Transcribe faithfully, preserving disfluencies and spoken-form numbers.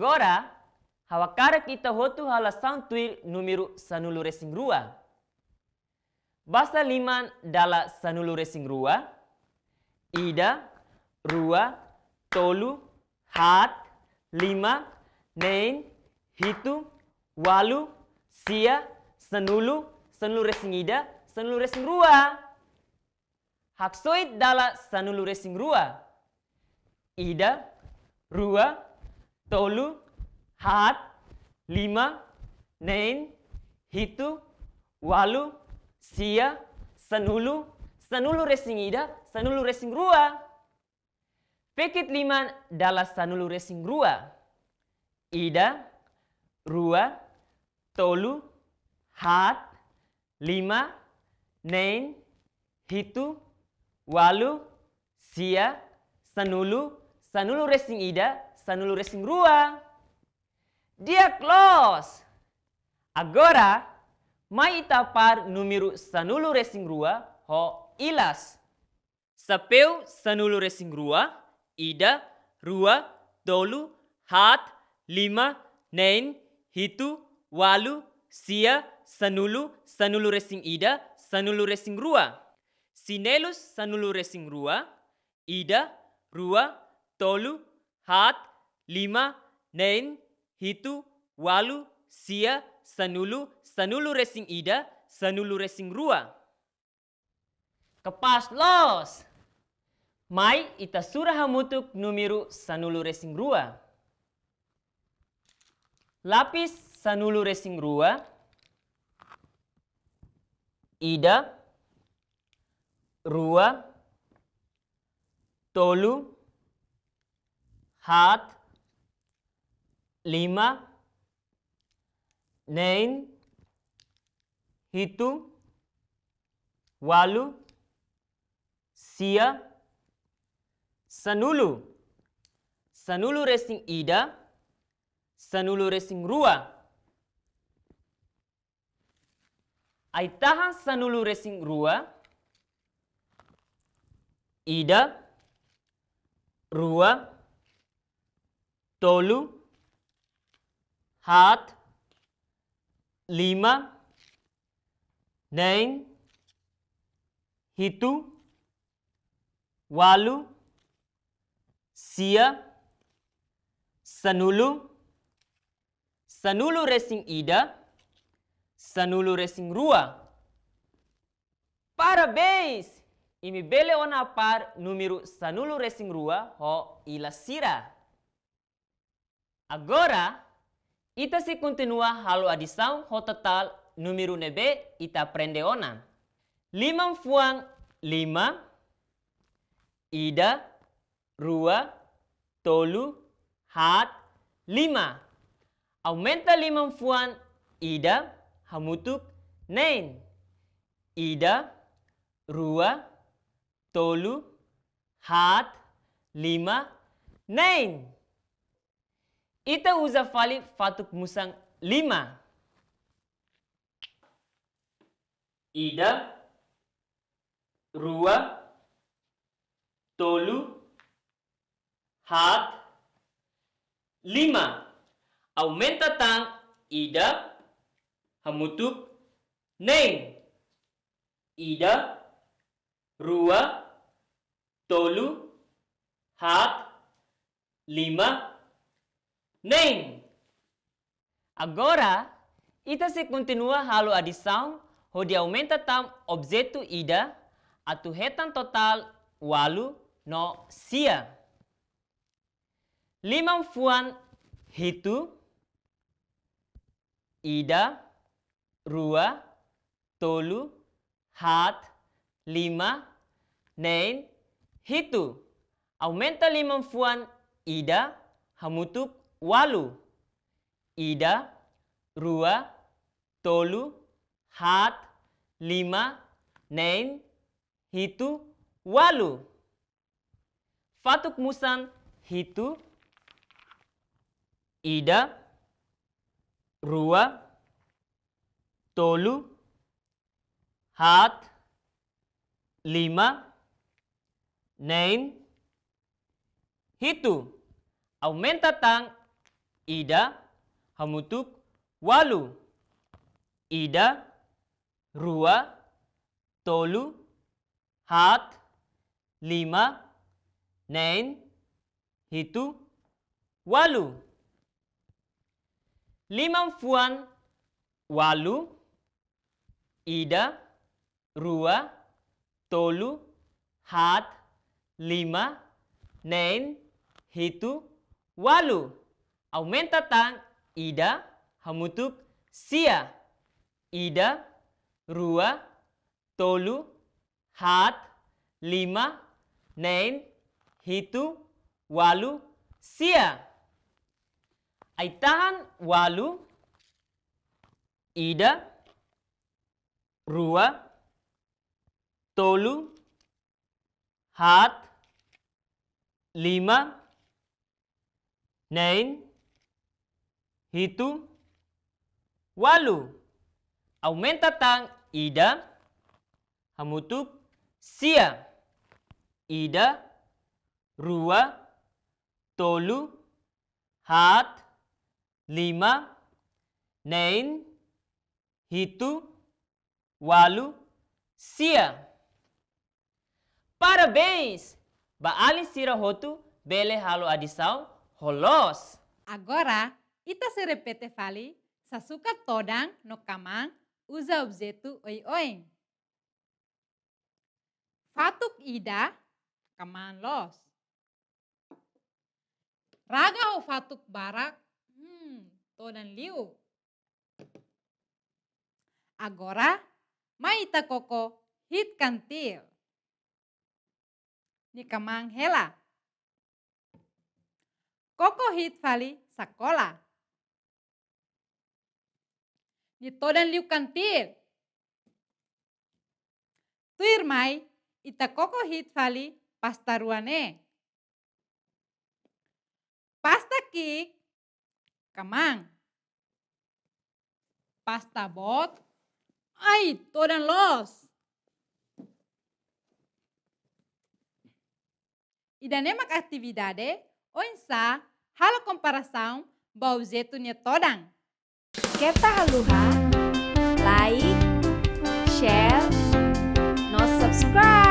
Agora, ha'u hakarak ita hotu halo lisaun tuir númeru sanulu-resin-rua. Basa liman dala sanulu-resin-rua, ida, rua, tolu, haat, lima, neen, hitu, ualu, sia, sanulu, sanulu-resin-ida, sanulu-resin-rua. Haksoit dala sanulu-resin-rua. Ida, rua, tolu, haat, lima, neen, hitu, ualu, sia, sanulu, sanulu-resin-ida, sanulu-resin-rua. Fekit liman dala sanulu-resin-rua. Ida, rua, tolu, haat, lima, neen, hitu, ualu, sia, sanulu, sanulu-resin-ida, sanulu-resin-rua. Di'ak loos! Agora, mai ita pár númeru sanulu-resin-rua ho ilas. Xapeu sanulu-resin-rua, ida, rua, tolu, haat, lima, neen, hitu, ualu, sia, sanulu, sanulu-resin-ida, sanulu-resin-rua. Xinelus sanulu-resin-rua, ida, rua, tolu, haat, lima, neen, hitu, ualu, sia, sanulu, sanulu-resin-ida, sanulu-resin-rua. Kapás loos! Mai ita sura hamutuk númeru sanulu-resin-rua. Lapis sanulu-resin-rua, ida, rua, tolu, haat, lima, neen, hitu, ualu, sia, sanulu, sanulu-resin-ida, sanulu-resin-rua. Ai-tahan sanulu-resin-rua, ida, rua, tolu, haat, lima, neen, hitu, ualu, sia, sanulu, sanulu-resin-ida, sanulu-resin-rua. Parabéns! Imi bele ona pár númeru sanulu-resin-rua ho ilas sira. Agora, ita sei kontinua halo adisaun ho totál númeru ne'ebé ita aprende ona. Liman fuan lima, ida, rua, tolu, haat, lima. Aumenta liman fuan ida hamutuk neen. Ida, rua, tolu, haat, lima, neen. Ita uza fali fatuk musan lima. Ida, rua, tolu, haat, lima. Aumenta tan ida hamutuk neen. Ida, rua, tolu, haat, lima, neen. Agora, ita sei kontinua halo adisaun hodi aumenta tan objetu ida atu hetan totál ualu no sia. Liman fuan hitu, ida, rua, tolu, haat, lima, neen, hitu. Aumenta liman fuan ida hamutuk ualu. Ida, rua, tolu, haat, lima, neen, hitu, ualu. Fatuk musan hitu, ida, rua, tolu, haat, lima, neen, hitu. Aumenta tan ida, hamutuk, ualu. Ida, rua, tolu, haat, lima, neen, hitu, ualu. Liman-fuan ualu, ida, rua, tolu, haat, lima, neen, hitu, ualu. Aumenta tan ida, hamutuk, sia. Ida, rua, tolu, haat, lima, neen, hitu, ualu, sia. Ai-tahan ualu, ida, rua, tolu, haat, lima, neen, hitu, ualu. Aumenta tan ida, hamutuk, sia. Ida, rua, tolu, haat, lima, neen, hitu, ualu, sia. Parabéns! Ba alin sira hotu bele halo adisaun ho loos. Agora, ita sei repete fali sasukat todan no kamaan uza objetu oioin. Fatuk ida, kamaan loos. Raga ho fatuk barak, hmm, todan liu. Agora, mai ita koko hi'it kantil. Nia kamaan hela. Koko hi'it fali sakola. Nia todan liu kantil. Tuirmai, ita koko hi'it fali pasta rua ne'e. Pasta ki'ik, kamaan. Pasta boot, ai, todan loos. Ida-ne'e mak atividade oinsá halo komparasaun ba objetu nia todan. Keta haluha like, share, no subscribe.